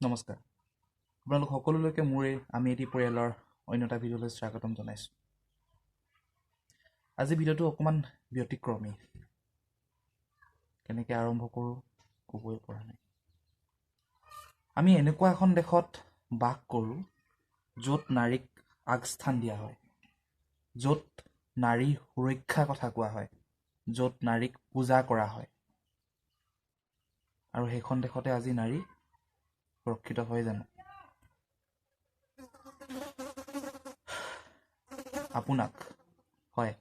নমস্কাৰ, আপোনালোক সকলোলৈকে মোৰ এই আমি এটি পৰিয়ালৰ অন্য এটা ভিডিঅ'লৈ স্বাগতম জনাইছোঁ। আজি ভিডিঅ'টো অকণমান ব্যতিক্ৰমী, কেনেকৈ আৰম্ভ কৰোঁ ক'বই পৰা নাই। আমি এনেকুৱা এখন দেশত বাস কৰোঁ য'ত নাৰীক আগস্থান দিয়া হয়, য'ত নাৰী সুৰক্ষাৰ কথা কোৱা হয়, য'ত নাৰীক পূজা কৰা হয়, আৰু সেইখন দেশতে আজি নাৰী সুৰক্ষিত হয় জানো? আপোনাক, হয়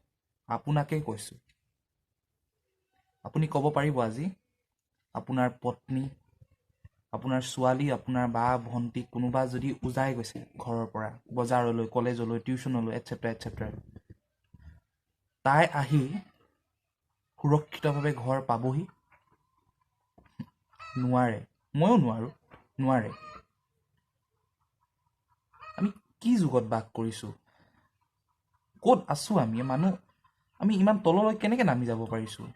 আপোনাকেই কৈছোঁ, আপুনি ক'ব পাৰিব আজি আপোনাৰ পত্নী, আপোনাৰ ছোৱালী, আপোনাৰ বা ভণ্টি কোনোবা যদি উজাই গৈছে ঘৰৰ পৰা বজাৰলৈ, কলেজলৈ, টিউশ্যনলৈ, এটচেট্ৰা এটচেট্ৰা, তাই আহি সুৰক্ষিতভাৱে ঘৰ পাবহি নোৱাৰে। ময়ো নোৱাৰোঁ, নোৱাৰে। আমি কি যুগত বাস কৰিছোঁ, ক'ত আছোঁ আমি মানুহ, আমি ইমান তললৈ কেনেকৈ নামি যাব পাৰিছোঁ?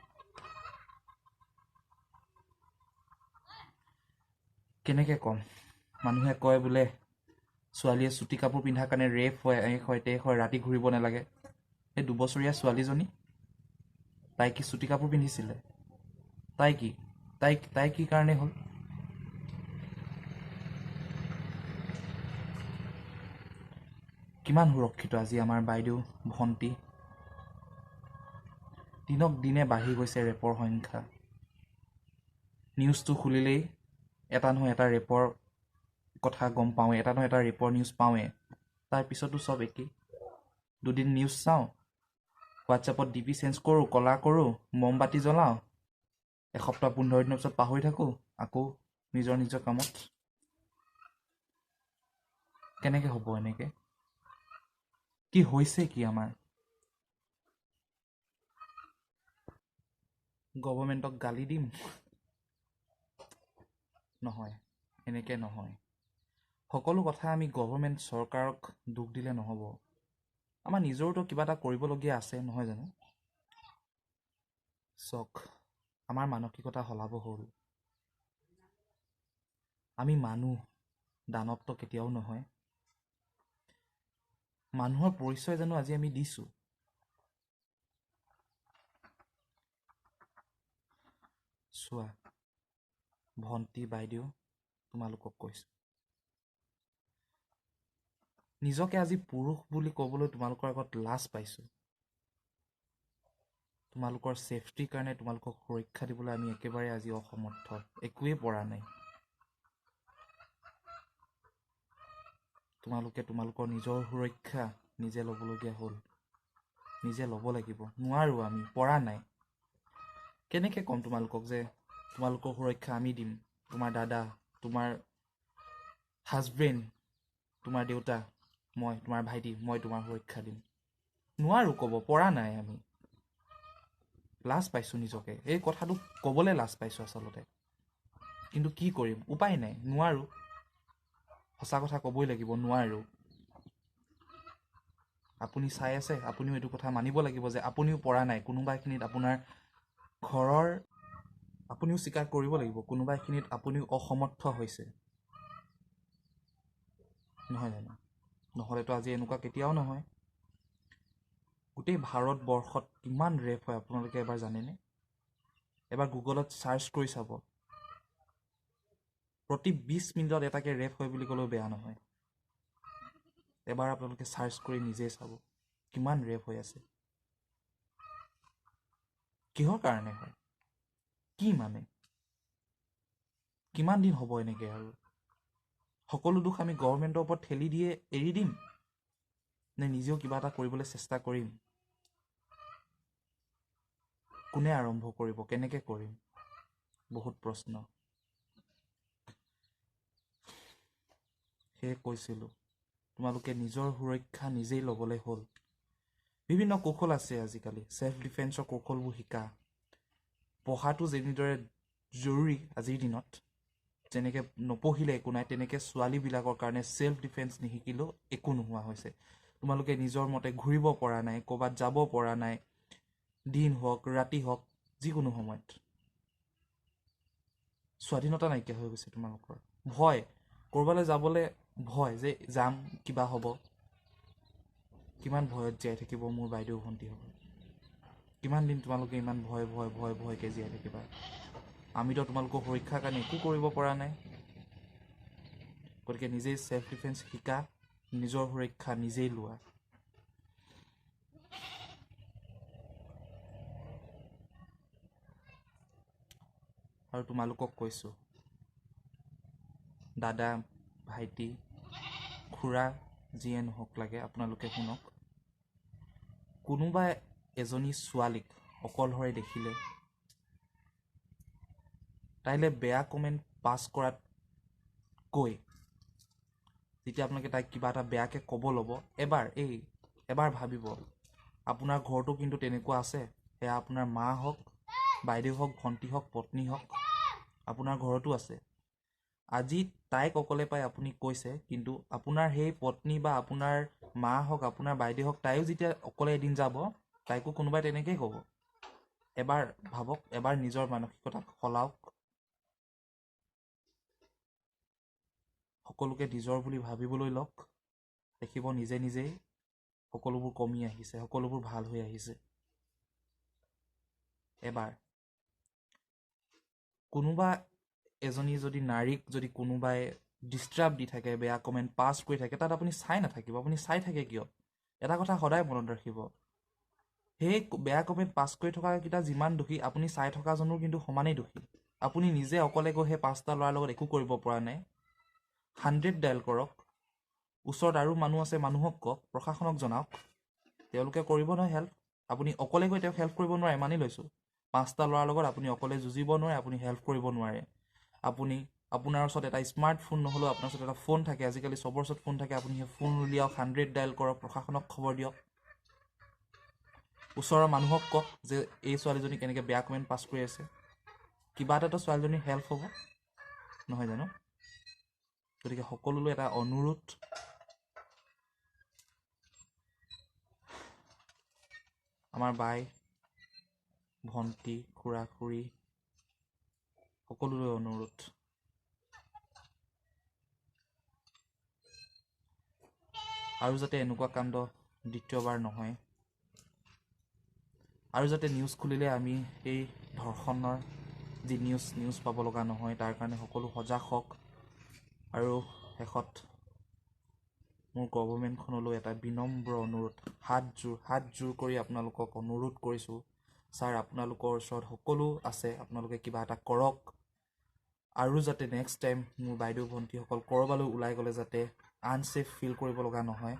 কেনেকৈ ক'ম? মানুহে কয় বোলে ছোৱালীয়ে চুটি কাপোৰ পিন্ধাৰ কাৰণে ৰেপ হয়, এক হয়, টেক হয়, ৰাতি ঘূৰিব নালাগে। সেই 2 বছৰীয়া ছোৱালীজনী, তাই কি চুটি কাপোৰ পিন্ধিছিলে? তাই কি তাই তাই কি কাৰণে হ'ল? কিমান সুৰক্ষিত আজি আমাৰ বাইদেউ ভণ্টি? দিনক দিনে বাঢ়ি গৈছে ৰেপৰ সংখ্যা। নিউজটো খুলিলেই এটা নহয় এটা ৰেপৰ কথা গম পাওঁৱে, এটা নহয় এটা ৰেপৰ নিউজ পাওঁৱে। তাৰপিছতো চব একেই। দুদিন নিউজ চাওঁ, হোৱাটছএপত ডি পি চেঞ্জ কৰোঁ, ক'লা কৰোঁ, মমবাতি জ্বলাওঁ, এসপ্তাহ 15 দিনৰ পিছত পাহৰি থাকোঁ, আকৌ নিজৰ নিজৰ কামত। কেনেকৈ হ'ব এনেকৈ? কি হৈছে কি আমাৰ? গভৰ্ণমেণ্টক গালি দিম? নহয়, এনেকৈ নহয়। সকলো কথা আমি গভৰ্ণমেণ্ট চৰকাৰক দোষ দিলে নহ'ব, আমাৰ নিজৰোতো কিবা এটা কৰিবলগীয়া আছে, নহয় জানো? চাওক, আমাৰ মানসিকতা সলাব হ'ল। আমি মানুহ, দানৱটো কেতিয়াও নহয়। মানুহৰ পৰিচয় জানো আজি আমি দিছোঁ? চোৱা ভণ্টি, বাইদেউ, তোমালোকক কৈছোঁ, নিজকে আজি পুৰুষ বুলি ক'বলৈ তোমালোকৰ আগত লাজ পাইছোঁ। তোমালোকৰ ছেফটিৰ কাৰণে, তোমালোকক সুৰক্ষা দিবলৈ আমি একেবাৰে আজি অসমৰ্থ, একোৱেই পৰা নাই। তোমালোকে তোমালোকৰ নিজৰ সুৰক্ষা নিজে ল'বলগীয়া হ'ল, নিজে ল'ব লাগিব। নোৱাৰোঁ আমি, পৰা নাই। কেনেকৈ ক'ম তোমালোকক যে তোমালোকৰ সুৰক্ষা আমি দিম? তোমাৰ দাদা, তোমাৰ হাজবেণ্ড, তোমাৰ দেউতা, মই তোমাৰ ভাইটি, মই তোমাৰ সুৰক্ষা দিম। নোৱাৰোঁ, ক'ব পৰা নাই আমি। লাজ পাইছোঁ নিজকে, এই কথাটো ক'বলৈ লাজ পাইছোঁ আচলতে। কিন্তু কি কৰিম, উপায় নাই, নোৱাৰোঁ। সঁচা কথা ক'বই লাগিব, নোৱাৰোঁ। আপুনি চাই আছে, আপুনিও এইটো কথা মানিব লাগিব যে আপুনিও পৰা নাই কোনোবা এখিনিত। আপোনাৰ ঘৰৰ আপুনিও স্বীকাৰ কৰিব লাগিব, কোনোবা এখিনিত আপুনিও অসমৰ্থ হৈছে, নহয় জানো? নহ'লেতো আজি এনেকুৱা কেতিয়াও নহয়। গোটেই ভাৰতবৰ্ষত কিমান ৰেপ হয় আপোনালোকে এবাৰ জানেনে? এবাৰ গুগলত চাৰ্চ কৰি চাব। প্ৰতি 20 মিনিটত এটাকে ৰেপ হয় বুলি ক'লেও বেয়া নহয়। এবাৰ আপোনালোকে চাৰ্চ কৰি নিজেই চাব কিমান ৰেপ হৈ আছে, কিহৰ কাৰণে হয়, কি মানে কিমান দিন হ'ব এনেকৈ? আৰু সকলো দোষ আমি গভৰ্ণমেণ্টৰ ওপৰত ঠেলি দিয়ে এৰি দিম নে নিজেও কিবা এটা কৰিবলৈ চেষ্টা কৰিম? কোনে আৰম্ভ কৰিব, কেনেকৈ কৰিম? বহুত প্ৰশ্ন। সেয়ে কৈছিলোঁ, তোমালোকে নিজৰ সুৰক্ষা নিজেই ল'বলৈ হ'ল। বিভিন্ন কৌশল আছে আজিকালি, ছেল্ফ ডিফেন্সৰ কৌশলবোৰ শিকা। পঢ়াটো যেনেদৰে জৰুৰী আজিৰ দিনত, যেনেকৈ নপঢ়িলে একো নাই, তেনেকৈ ছোৱালীবিলাকৰ কাৰণে ছেল্ফ ডিফেন্স নিশিকিলেও একো নোহোৱা হৈছে। তোমালোকে নিজৰ মতে ঘূৰিব পৰা নাই, ক'ৰবাত যাব পৰা নাই, দিন হওক ৰাতি হওক, যিকোনো সময়ত স্বাধীনতা নাইকিয়া হৈ গৈছে তোমালোকৰ। ভয়, ক'ৰবালৈ যাবলৈ ভয় যে যাম কিবা হ'ব। কিমান ভয়ত জীয়াই থাকিব মোৰ বাইদেউ ভণ্টিসকল? কিমান দিন তোমালোকে ইমান ভয় ভয় ভয় ভয়কৈ জীয়াই থাকিবা? আমিতো তোমালোকৰ সুৰক্ষাৰ কাৰণে একো কৰিব পৰা নাই। গতিকে নিজেই চেল্ফ ডিফেন্স শিকা, নিজৰ সুৰক্ষা নিজেই লোৱা। আৰু তোমালোকক কৈছোঁ, দাদা, ভাইটি, খুৰা, যিয়ে নহওক লাগে, আপোনালোকে শুনক। কোনোবা এজনী ছোৱালীক অকলশৰে দেখিলে তাইলৈ বেয়া কমেণ্ট পাছ কৰাতকৈ যেতিয়া আপোনালোকে তাইক কিবা এটা বেয়াকৈ ক'ব ল'ব, এবাৰ ভাবিব। আপোনাৰ ঘৰটো কিন্তু তেনেকুৱা আছে, সেয়া আপোনাৰ মা হওক, বাইদেউ হওক, ভণ্টি হওক, পত্নী হওক, আপোনাৰ ঘৰতো আছে। আজি তাইক অকলে পাই আপুনি কৈছে, কিন্তু আপোনাৰ সেই পত্নী বা আপোনাৰ মা হওক, আপোনাৰ বাইদেউ হওক, তাইও যেতিয়া অকলে এদিন যাব, তাইকো কোনোবাই তেনেকেই ক'ব। এবাৰ ভাবক, এবাৰ নিজৰ মানসিকতাক সলাওক। সকলোকে নিজৰ বুলি ভাবিবলৈ লওক, দেখিব নিজে নিজেই সকলোবোৰ কমি আহিছে, সকলোবোৰ ভাল হৈ আহিছে। এবাৰ কোনোবা এজনী যদি নাৰীক যদি কোনোবাই ডিষ্টাৰ্ব দি থাকে, বেয়া কমেণ্ট পাছ কৰি থাকে, তাত আপুনি চাই নাথাকিব। আপুনি চাই থাকে কিয়? এটা কথা সদায় মনত ৰাখিব, সেই বেয়া কমেণ্ট পাছ কৰি থকাকেইটা যিমান দোষী, আপুনি চাই থকাজনো কিন্তু সমানেই দোষী। আপুনি নিজে অকলে গৈ সেই 5টা ল'ৰাৰ লগত একো কৰিব পৰা নাই। 100 ডায়েল কৰক, ওচৰত আৰু মানুহ আছে, মানুহক কওক, প্ৰশাসনক জনাওক, তেওঁলোকে কৰিব নহয় হেল্প। আপুনি অকলে গৈ তেওঁক হেল্প কৰিব নোৱাৰে, মানি লৈছোঁ। 5টা ল'ৰাৰ লগত আপুনি অকলে যুঁজিব নোৱাৰে, আপুনি হেল্প কৰিব নোৱাৰে। আপোনাৰ ওচৰত এটা স্মাৰ্টফোন নহ'লেও আপোনাৰ ওচৰত এটা ফোন থাকে, আজিকালি চবৰ ওচৰত ফোন থাকে, আপুনি সেই ফোন উলিয়াওক, 100 ডায়েল কৰক, প্ৰশাসনক খবৰ দিয়ক, ওচৰৰ মানুহক কওক যে এই ছোৱালীজনী কেনেকৈ বেয়া কমেণ্ট পাছ কৰি আছে। কিবা এটাতো ছোৱালীজনীৰ হেল্প হ'ব নহয় জানো? গতিকে সকলোলৈ এটা অনুৰোধ, আমাৰ বাই ভণ্টি, খুৰা খুৰী সকলোলৈ অনুৰোধ, আৰু যাতে এনেকুৱা কাণ্ড দ্বিতীয়বাৰ নহয়, আৰু যাতে নিউজ খুলিলে আমি এই ধৰ্ষণৰ যি নিউজ পাব লগা নহয়, তাৰ কাৰণে সকলো সজাগ হওক। আৰু শেষত মোৰ গভৰ্ণমেণ্টখনলৈ এটা বিনম্ৰ অনুৰোধ, হাত জোৰ কৰি আপোনালোকক অনুৰোধ কৰিছোঁ, ছাৰ আপোনালোকৰ ওচৰত সকলো আছে, আপোনালোকে কিবা এটা কৰক। আৰু যাতে নেক্সট টাইম মোৰ বাইদেউ ভণ্টিসকল ক'ৰবালৈ ওলাই গ'লে যাতে আনছেফ ফিল কৰিব লগা নহয়,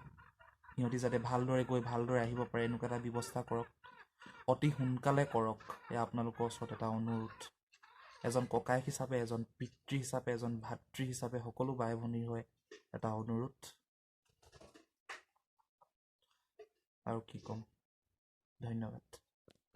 সিহঁতি যাতে ভালদৰে গৈ ভালদৰে আহিব পাৰে, এনেকুৱা এটা ব্যৱস্থা কৰক, অতি সোনকালে কৰক। এয়া আপোনালোকৰ ওচৰত এটা অনুৰোধ। এজন ককায়েক হিচাপে, এজন পিতৃ হিচাপে, এজন ভাতৃ হিচাপে সকলো বাই ভনীৰ হৈ এটা অনুৰোধ। আৰু কি ক'ম, ধন্যবাদ।